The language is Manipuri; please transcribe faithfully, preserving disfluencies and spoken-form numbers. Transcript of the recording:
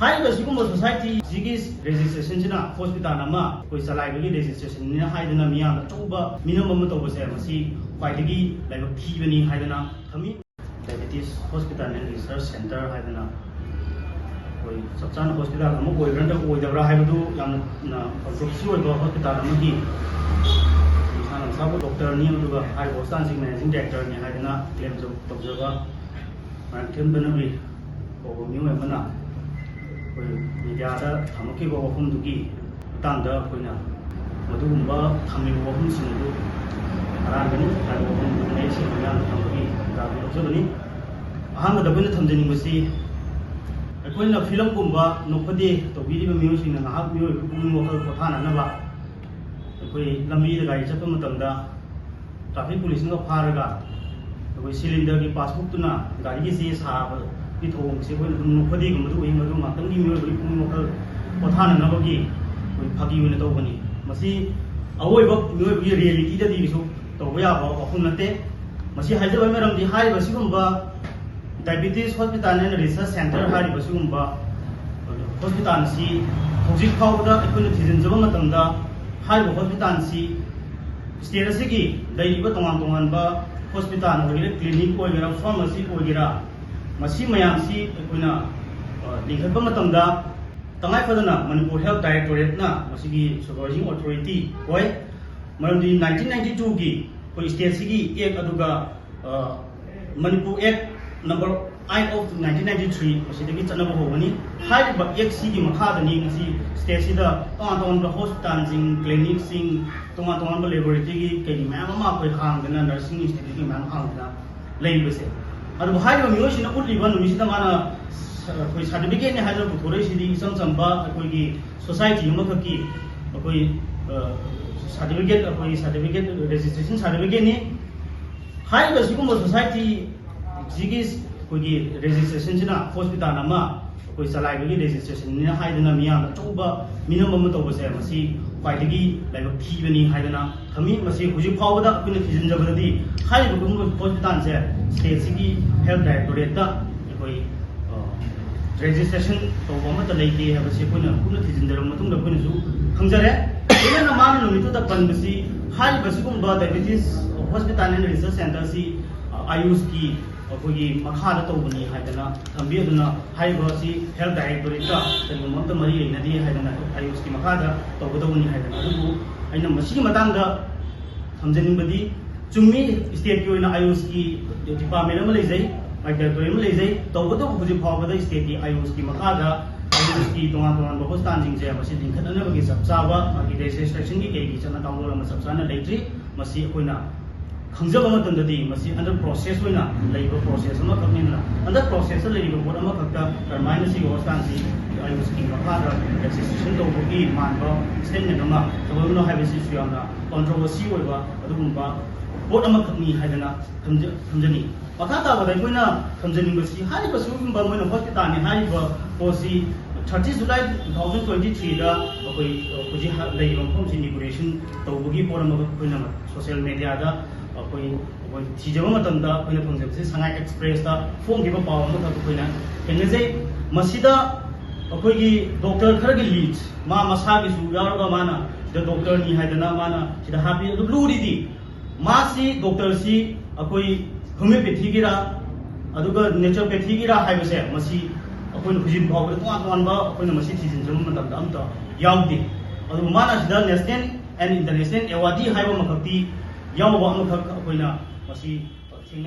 ꯍꯥꯏꯔꯤꯕ ꯁꯤꯒꯨꯝꯕ ꯁꯣꯁꯥꯏꯇꯤꯁꯤꯒꯤ ꯔꯦꯖꯤꯁꯇ꯭ꯔꯦꯁꯟꯁꯤꯅ ꯍꯣꯁꯄꯤꯇꯥꯜ ꯑꯃ ꯑꯩꯈꯣꯏ ꯆꯂꯥꯏꯕꯒꯤ ꯔꯦꯖꯤꯁꯇ꯭ꯔꯦꯁꯟꯅꯤ ꯍꯥꯏꯗꯅ ꯃꯤꯌꯥꯝꯅ ꯑꯆꯧꯕ ꯃꯤꯅꯝ ꯑꯃ ꯇꯧꯕꯁꯦ, ꯃꯁꯤ ꯈ꯭ꯋꯥꯏꯗꯒꯤ ꯂꯥꯏꯕꯛ ꯊꯤꯕꯅꯤ ꯍꯥꯏꯗꯅ ꯊꯝꯃꯤ꯫ Diabetes hospital and research centre ꯍꯥꯏꯗꯅ ꯑꯩꯈꯣꯏ ꯆꯞ ꯆꯥꯅ ꯍꯣꯁꯄꯤꯇꯥꯜ ꯑꯃ ꯑꯣꯏꯕ꯭ꯔꯥ ꯅꯠꯇ꯭ꯔꯒ ꯑꯣꯏꯗꯕ꯭ꯔꯥ ꯍꯥꯏꯕꯗꯨ ꯌꯥꯝꯅ ꯀꯟꯇ꯭ꯔꯣꯚꯔꯁꯤ ꯑꯣꯏꯕ ꯍꯣꯁꯄꯤꯇꯥꯜ ꯑꯃꯒꯤ ꯃꯁꯥꯅ ꯃꯁꯥꯕꯨ ꯗꯣꯛꯇꯔꯅꯤ, ꯑꯗꯨꯒ ꯍꯥꯏꯔꯤꯕ ꯍꯣꯁꯄꯤꯇꯥꯜꯁꯤꯒꯤ ꯃꯦꯅꯦꯖꯤꯡ ꯗꯥꯏꯔꯦꯛꯇꯔꯅꯤ ꯍꯥꯏꯗꯅ ꯀ꯭ꯂꯦꯝ ꯇꯧꯖꯕ ꯃꯔꯥꯡꯊꯦꯝ ꯇꯅꯕꯤ ꯀꯧꯕ ꯃꯤꯑꯣꯏ ꯑꯃꯅ ꯑꯩꯈꯣꯏ ꯃꯤꯗꯤꯌꯥꯗ ꯊꯝꯃꯛꯈꯤꯕ ꯋꯥꯐꯝꯗꯨꯒꯤ ꯃꯇꯥꯡꯗ ꯑꯩꯈꯣꯏꯅ ꯃꯗꯨꯒꯨꯝꯕ ꯊꯝꯂꯤꯕ ꯋꯥꯐꯝꯁꯤꯡ ꯑꯗꯨ ꯑꯔꯥꯟꯕꯅꯤ ꯍꯥꯏꯕ ꯋꯥꯐꯝꯗꯨ ꯃꯌꯦꯛ ꯁꯦꯡꯅ ꯃꯤꯌꯥꯝꯅ ꯈꯪꯕꯒꯤ ꯗꯔꯀꯥꯔ ꯂꯧꯖꯕꯅꯤ꯫ ꯑꯍꯥꯟꯕꯗ ꯑꯩꯈꯣꯏꯅ ꯊꯝꯖꯅꯤꯡꯕꯁꯤ, ꯑꯩꯈꯣꯏꯅ ꯐꯤꯂꯝꯒꯨꯝꯕ ꯅꯣꯛꯐꯗꯦ ꯇꯧꯕꯤꯔꯤꯕ ꯃꯤꯑꯣꯏꯁꯤꯡꯅ ꯉꯥꯏꯍꯥꯛ ꯃꯤꯑꯣꯏꯕꯒꯤ ꯄꯨꯛꯅꯤꯡ ꯋꯥꯈꯜ ꯄꯣꯊꯥꯅꯅꯕ ꯑꯩꯈꯣꯏ ꯂꯝꯕꯤꯗ ꯒꯥꯔꯤ ꯆꯠꯄ ꯃꯇꯝꯗ ꯇ꯭ꯔꯥꯐꯤꯛ ꯄꯨꯂꯤꯁꯅꯒ ꯐꯥꯔꯒ ꯑꯩꯈꯣꯏ ꯁꯤꯂꯤꯟꯗꯔꯒꯤ ꯄꯥꯁꯕꯨꯛꯇꯨꯅ ꯒꯥꯔꯤꯒꯤ ꯆꯦ ꯁꯥꯕꯒꯤ ꯊꯧꯑꯣꯡꯁꯦ ꯑꯩꯈꯣꯏꯅ ꯑꯗꯨꯝ ꯅꯣꯛꯐꯗꯦꯒꯨꯝꯕꯗ ꯎꯏ꯫ ꯃꯗꯨ ꯉꯥꯛꯇꯪꯒꯤ ꯃꯤꯑꯣꯏꯕꯒꯤ ꯄꯨꯛꯅꯤꯡ ꯋꯥꯈꯜ ꯄꯣꯊꯥꯅꯅꯕꯒꯤ ꯑꯩꯈꯣꯏ ꯐꯥꯒꯤ ꯑꯣꯏꯅ ꯇꯧꯕꯅꯤ꯫ ꯃꯁꯤ ꯑꯑꯣꯏꯕ ꯃꯤꯑꯣꯏꯕꯒꯤ ꯔꯤꯌꯦꯂꯤꯇꯤꯗꯗꯤ ꯀꯩꯁꯨ ꯇꯧꯕ ꯌꯥꯕ ꯋꯥꯐꯝ ꯅꯠꯇꯦ꯫ ꯃꯁꯤ ꯍꯥꯏꯖꯕꯒꯤ ꯃꯔꯝꯗꯤ ꯍꯥꯏꯔꯤꯕ ꯁꯤꯒꯨꯝꯕ diabetes hospital and research centre ꯍꯥꯏꯔꯤꯕ ꯁꯤꯒꯨꯝꯕ ꯍꯣꯁꯄꯤꯇꯥꯜ ꯑꯁꯤ ꯍꯧꯖꯤꯛ ꯐꯥꯎꯕꯗ ꯑꯩꯈꯣꯏꯅ ꯊꯤꯖꯤꯟꯖꯕ ꯃꯇꯝꯗ ꯍꯥꯏꯔꯤꯕ ꯍꯣꯁꯄꯤꯇꯥꯜ ꯑꯁꯤ ꯁ꯭ꯇꯦꯠ ꯑꯁꯤꯒꯤ ꯂꯩꯔꯤꯕ ꯇꯣꯉꯥꯟ ꯇꯣꯉꯥꯟꯕ ꯍꯣꯁꯄꯤꯇꯥꯜ ꯑꯣꯏꯒꯦꯔꯥ, ꯀ꯭ꯂꯤꯅꯤꯛ ꯑꯣꯏꯒꯦꯔꯥ, ꯐꯥꯔꯃꯥꯁꯤ ꯑꯣꯏꯒꯦꯔꯥ, ꯃꯁꯤ ꯃꯌꯥꯝꯁꯤ ꯑꯩꯈꯣꯏꯅ, ꯑ, ꯂꯤꯡꯈꯠꯄ ꯃꯇꯝꯗ ꯇꯉꯥꯏ ꯐꯗꯅ ꯃꯅꯤꯄꯨꯔ ꯍꯦꯜꯊ ꯗꯥꯏꯔꯦꯛꯇꯣꯔꯦꯠꯅ ꯃꯁꯤꯒꯤ ꯁꯨꯄꯔꯚꯥꯏꯖꯤꯡ ꯑꯣꯊꯣꯔꯤꯇꯤ ꯑꯣꯏ꯫ ꯃꯔꯝꯗꯤ ꯅꯥꯏꯟꯇꯤꯟ ꯅꯥꯏꯟꯇꯤ ꯇꯨꯒꯤ ꯑꯩꯈꯣꯏ ꯁ꯭ꯇꯦꯠꯁꯤꯒꯤ ꯑꯦꯛ ꯑꯗꯨꯒ, uh, Manipur act number eight of nineteen ninety three ꯃꯁꯤꯗꯒꯤ ꯆꯠꯅꯕ ꯍꯧꯒꯅꯤ꯫ ꯍꯥꯏꯔꯤꯕ ꯑꯦꯛꯁꯤꯒꯤ ꯃꯈꯥꯗꯅꯤ ꯉꯁꯤ ꯁ꯭ꯇꯦꯠꯁꯤꯗ ꯇꯣꯉꯥꯟ ꯇꯣꯉꯥꯟꯕ ꯍꯣꯁꯄꯤꯇꯥꯜꯁꯤꯡ, ꯀ꯭ꯂꯤꯅꯤꯛꯁꯤꯡ, ꯇꯣꯉꯥꯟ ꯇꯣꯉꯥꯟꯕ ꯂꯦꯕꯣꯔꯦꯇꯔꯤꯒꯤ ꯀꯩꯒꯤ ꯃꯌꯥꯝ ꯑꯃ ꯑꯩꯈꯣꯏ ꯍꯥꯡꯗꯅ, ꯅꯔꯁꯤꯡ ꯏꯟꯁꯇꯤꯇ꯭ꯌꯨꯠꯀꯤ ꯃꯌꯥꯝ ꯍꯥꯡꯗꯅ ꯂꯩꯔꯤꯕꯁꯦ꯫ ꯑꯗꯨꯕꯨ ꯍꯥꯏꯔꯤꯕ ꯃꯤꯑꯣꯏꯁꯤꯅ ꯎꯠꯂꯤꯕ ꯅꯨꯃꯤꯠꯁꯤꯗ ꯃꯥꯅ ꯁ-, ꯑꯩꯈꯣꯏ ꯁꯥꯔꯇꯤꯐꯤꯀꯦꯠꯅꯤ ꯍꯥꯏꯗꯨꯅ ꯄꯨꯊꯣꯔꯛꯏꯁꯤꯗꯤ ꯏꯆꯝ ꯆꯝꯕ ꯑꯩꯈꯣꯏꯒꯤ ꯁꯣꯁꯥꯏꯇꯤ ꯑꯃꯈꯛꯀꯤ ꯑꯩꯈꯣꯏ, ꯑ, ꯁꯥꯔꯇꯤꯐꯤꯀꯦꯠ, ꯑꯩꯈꯣꯏꯒꯤ ꯁꯥꯔꯇꯤꯐꯤꯀꯦꯠ, ꯔꯦꯖꯤꯁꯇ꯭ꯔꯦꯁꯟ ꯁꯥꯔꯇꯤꯐꯤꯀꯦꯠꯅꯤ꯫ ꯍꯥꯏꯔꯤꯕ ꯁꯤꯒꯨꯝꯕ ꯁꯣꯁꯥꯏꯇꯤꯁꯤꯒꯤ ꯑꯩꯈꯣꯏꯒꯤ ꯔꯦꯖꯤꯁꯇ꯭ꯔꯦꯁꯟꯁꯤꯅ ꯍꯣꯁꯄꯤꯇꯥꯜ ꯑꯃ ꯑꯩꯈꯣꯏ ꯆꯂꯥꯏꯕꯒꯤ ꯔꯦꯖꯤꯁꯇ꯭ꯔꯦꯁꯟꯅꯤ ꯍꯥꯏꯗꯅ ꯃꯤꯌꯥꯝꯅ ꯑꯆꯧꯕ ꯃꯤꯅꯝ ꯑꯃ ꯇꯧꯕꯁꯦ, ꯃꯁꯤ ꯈ꯭ꯋꯥꯏꯗꯒꯤ ꯂꯥꯏꯕꯛ ꯊꯤꯕꯅꯤ ꯍꯥꯏꯗꯅ ꯊꯝꯃꯤ꯫ ꯃꯁꯤ ꯍꯧꯖꯤꯛ ꯐꯥꯎꯕꯗ ꯑꯩꯈꯣꯏꯅ ꯊꯤꯖꯤꯟꯖꯕꯗꯗꯤ ꯍꯥꯏꯔꯤꯕ ꯍꯣꯁꯄꯤꯇꯥꯜꯁꯦ ꯁ꯭ꯇꯦꯠꯁꯤꯒꯤ ꯍꯦꯜꯊ ꯗꯥꯏꯔꯦꯛꯇꯣꯔꯦꯠꯇ ꯑꯩꯈꯣꯏ, ꯑ, ꯔꯦꯖꯤꯁꯇ꯭ꯔꯦꯁꯟ ꯇꯧꯕ ꯑꯃꯠꯇ ꯂꯩꯇꯦ ꯍꯥꯏꯕꯁꯤ ꯑꯩꯈꯣꯏꯅ ꯀꯨꯞꯅ ꯊꯤꯖꯤꯟꯖꯔꯕ ꯃꯇꯨꯡꯗ ꯑꯩꯈꯣꯏꯅꯁꯨ ꯈꯪꯖꯔꯦ꯫ ꯂꯣꯏꯅꯅ ꯃꯥꯅ ꯅꯨꯃꯤꯠꯇꯨꯗ ꯄꯟꯕꯁꯤ ꯍꯥꯏꯔꯤꯕ ꯁꯤꯒꯨꯝꯕ Diabetes Hospital and Research Centre ꯁꯤ ꯑꯥꯌꯨꯁꯀꯤ ꯑꯩꯈꯣꯏꯒꯤ ꯃꯈꯥꯗ ꯇꯧꯕꯅꯤ ꯍꯥꯏꯗꯅ ꯊꯝꯕꯤ꯫ ꯑꯗꯨꯅ ꯍꯥꯏꯔꯤꯕ ꯑꯁꯤ ꯍꯦꯜꯊ ꯗꯥꯏꯔꯦꯛꯇꯣꯔꯦꯠꯀ ꯀꯔꯤꯒꯨꯝꯕ ꯑꯝꯇ ꯃꯔꯤ ꯂꯩꯅꯗꯦ ꯍꯥꯏꯗꯅ ꯑꯥꯌꯨꯁꯀꯤ ꯃꯈꯥꯗ ꯇꯧꯒꯗꯧꯕꯅꯤ ꯍꯥꯏꯗꯅ꯫ ꯑꯗꯨꯕꯨ ꯑꯩꯅ ꯃꯁꯤꯒꯤ ꯃꯇꯥꯡꯗ ꯊꯝꯖꯅꯤꯡꯕꯗꯤ, ꯆꯨꯝꯃꯤ, ꯁ꯭ꯇꯦꯠꯀꯤ ꯑꯣꯏꯅ ꯑꯥꯌꯨꯁꯀꯤ ꯗꯤꯄꯥꯔꯠꯃꯦꯟ ꯑꯃ ꯂꯩꯖꯩ, ꯗꯥꯏꯔꯦꯛꯇꯣꯔꯦꯠ ꯑꯃ ꯂꯩꯖꯩ꯫ ꯇꯧꯕꯇꯕꯨ ꯍꯧꯖꯤꯛ ꯐꯥꯎꯕꯗ ꯁ꯭ꯇꯦꯠꯀꯤ ꯑꯥꯌꯨꯁꯀꯤ ꯃꯈꯥꯗ ꯑꯥꯌꯨꯁꯀꯤ ꯇꯣꯉꯥꯟ ꯇꯣꯉꯥꯟꯕ ꯍꯣꯁꯄꯤꯇꯥꯜꯁꯤꯡꯁꯦ ꯃꯁꯤ ꯂꯤꯡꯈꯠꯅꯅꯕꯒꯤ ꯆꯞ ꯆꯥꯕ ꯃꯥꯒꯤ ꯔꯦꯖꯤꯁꯇ꯭ꯔꯦꯁꯟꯒꯤ ꯀꯩꯒꯤ ꯆꯠꯅ ꯀꯥꯡꯂꯣꯟ ꯑꯃ ꯆꯞ ꯆꯥꯅ ꯂꯩꯇ꯭ꯔꯤ꯫ ꯃꯁꯤ ꯑꯩꯈꯣꯏꯅ ꯈꯪꯖꯕ ꯃꯇꯝꯗꯗꯤ ꯃꯁꯤ under process ꯑꯣꯏꯅ ꯂꯩꯕ process ꯑꯃꯈꯛꯅꯤꯅ, under process ꯇ ꯂꯩꯔꯤꯕ ꯄꯣꯠ ꯑꯃꯈꯛꯇ ꯀꯔꯝꯍꯥꯏꯅ ꯁꯤꯒꯤ ꯍꯣꯁꯄꯤꯇꯥꯜꯁꯤ ꯑꯥꯌꯨꯁꯀꯤ ꯃꯈꯥꯗ ꯔꯦꯖꯤꯁꯇ꯭ꯔꯦꯁꯟ ꯇꯧꯕꯒꯤ ꯃꯥꯟꯕ statement ꯑꯃ ꯇꯧꯍꯟꯕꯅꯣ ꯍꯥꯏꯕꯁꯤꯁꯨ ꯌꯥꯝꯅ controversy ꯑꯣꯏꯕ ꯑꯗꯨꯒꯨꯝꯕ ꯄꯣꯠ ꯑꯃꯈꯛꯅꯤ ꯍꯥꯏꯗꯅ ꯊꯝꯖ-, ꯊꯝꯖꯅꯤꯡꯏ꯫ ꯃꯈꯥ ꯇꯥꯕꯗ ꯑꯩꯈꯣꯏꯅ ꯊꯝꯖꯅꯤꯡꯕꯁꯤ, ꯍꯥꯏꯔꯤꯕ ꯁꯤꯒꯨꯝꯕ ꯃꯣꯏꯅ ꯍꯣꯁꯄꯤꯇꯥꯜꯅꯤ ꯍꯥꯏꯔꯤꯕ ꯄꯣꯠꯁꯤ thirty July two thousand twenty three ꯗ ꯑꯩꯈꯣꯏ ꯍꯧꯖꯤꯛ ꯍꯥ-, ꯂꯩꯔꯤꯕ ꯃꯐꯝꯁꯤ inauguration ꯇꯧꯕꯒꯤ ꯄꯣꯠ ꯑꯃꯈꯛ ꯑꯩꯈꯣꯏꯅ social media ꯗ ꯑꯩꯈꯣꯏ, ꯑꯩꯈꯣꯏ ꯊꯤꯖꯕ ꯃꯇꯝꯗ ꯑꯩꯈꯣꯏꯅ ꯐꯪꯖꯕꯁꯤ ꯁꯉꯥꯏ ꯑꯦꯛꯁꯄ꯭ꯔꯦꯁꯇ ꯐꯣꯡꯈꯤꯕ ꯄꯥꯎ ꯑꯃꯈꯛ ꯑꯩꯈꯣꯏꯅ ꯊꯦꯡꯅꯖꯩ꯫ ꯃꯁꯤꯗ ꯑꯩꯈꯣꯏꯒꯤ ꯗꯣꯛꯇꯔ ꯈꯔꯒꯤ list, ꯃꯥ ꯃꯁꯥꯒꯤꯁꯨ ꯌꯥꯎꯔꯒ ꯃꯥꯅ ꯁꯤꯗ ꯗꯣꯛꯇꯔꯅꯤ ꯍꯥꯏꯗꯅ ꯃꯥꯅ ꯁꯤꯗ ꯍꯥꯞꯄꯤ꯫ ꯑꯗꯨ ꯂꯨꯔꯤꯗꯤ ꯃꯥꯁꯤ ꯗꯣꯛꯇꯔꯁꯤ ꯑꯩꯈꯣꯏ ꯍꯣꯃꯤꯌꯣꯄꯦꯊꯤꯒꯤꯔꯥ ꯑꯗꯨꯒ ꯅꯦꯆꯔꯣꯄꯦꯊꯤꯒꯤꯔꯥ ꯍꯥꯏꯕꯁꯦ ꯃꯁꯤ ꯑꯩꯈꯣꯏꯅ ꯍꯧꯖꯤꯛ ꯐꯥꯎꯕꯗ ꯇꯣꯉꯥꯟ ꯇꯣꯉꯥꯟꯕ ꯑꯩꯈꯣꯏꯅ ꯃꯁꯤ ꯊꯤꯖꯤꯟꯖꯕ ꯃꯇꯝꯗ ꯑꯝꯇ ꯌꯥꯎꯗꯦ꯫ ꯑꯗꯨꯕꯨ ꯃꯥꯅ ꯁꯤꯗ national and international award ꯍꯥꯏꯕ ꯑꯃꯈꯛꯇꯤ ꯌꯥꯎꯕ ꯑꯃꯈꯛ ꯑꯩꯈꯣꯏꯅ ꯃꯁꯤ